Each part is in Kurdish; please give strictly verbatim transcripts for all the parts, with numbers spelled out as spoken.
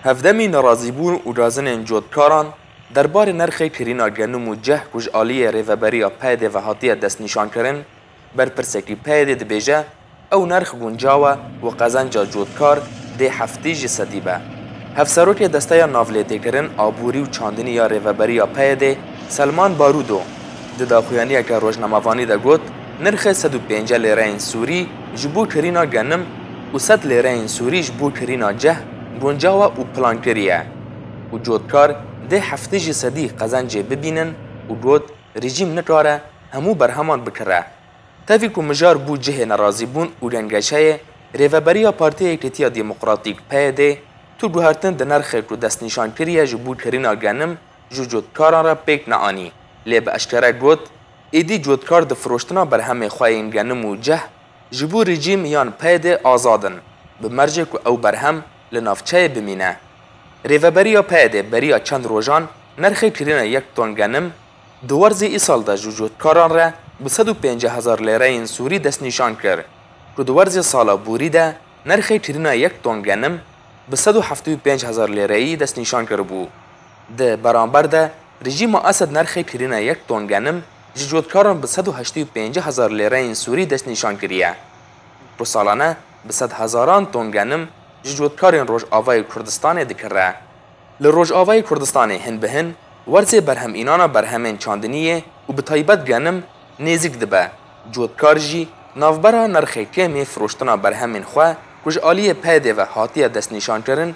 Hevdemî nerazîbûn û gazinên cotkaran derbarê nirxê kirîna genim û ceh ku ji aliyê rêveberiya PYD'ê ve hatiye destnîşankirin, berpirsekî PYD'ê dibêje, ew nirx guncaw e û qezenca cotkar dê heftî ji sedî be. Hevserokê Desteya Navlêtêkirin, Aborî û Çandinî ya Rêveberiya PYD'ê, Selman Barudo, di daxuyaniyeke rojnamevanî de got, nirxê sed û pêncî lêreyên Sûrî ji bo kirîna genim û sed lêreyên Sûrî ji bo kirîna ceh guncaw e û plankirî ye û cotkar dê heftî ji sedî qezencê bibînin û got, rejîm nikare hemû berheman bikire. Tevî ku mijar bû cihê nerazîbûn û gengeşeyê, rêveberiya Partiya Yekîtiya Demokratîk, PYD'ê, tu guhertin di nirxê ku destnîşan kiriye ji bo kirîna genim ji cotkaran re pêk neanî, lê bi eşkere got, êdî cotkar di firoştina berhemê xwe yên genim û ceh ji bo rejîm yan PYD'ê azad in, bi mercê ku ew berhem li navçeyê bimîne. Rêveberiya PYD'ê beriya çend rojan nirxê kirîna yek ton genim di werzê îsal de ji cotkaran re bi sed û pêncî hezar lêreyên Sûrî destnîşan kir, ku di werzê sala borî de nirxê kirîna yek ton genim bi sed û heftê û pênc hezar lêreyî destnîşan kiribû. Di beramber de rejîma Esed nirxê kirîna yek ton genim ji cotkaran bi sed û heştê û pêncî hezar lêreyên Sûrî destnîşan kiriye, ku salane bi sed hezaran ton genim ji cotkarên Rojavayê Kurdistanê dikire. Li Rojavayê Kurdistanê hin bi hin werzê berhemînana berhemên çandiniyê û bi taybet genim nêzîk dibe. Cotkar jî navbera nirxê kêm ê firoştina berhemên xwe ku ji aliyê PYD'ê ve hatiye destnîşankirin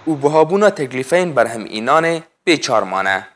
û buhabûna teklîfeyên berhemînanê pê çar mane.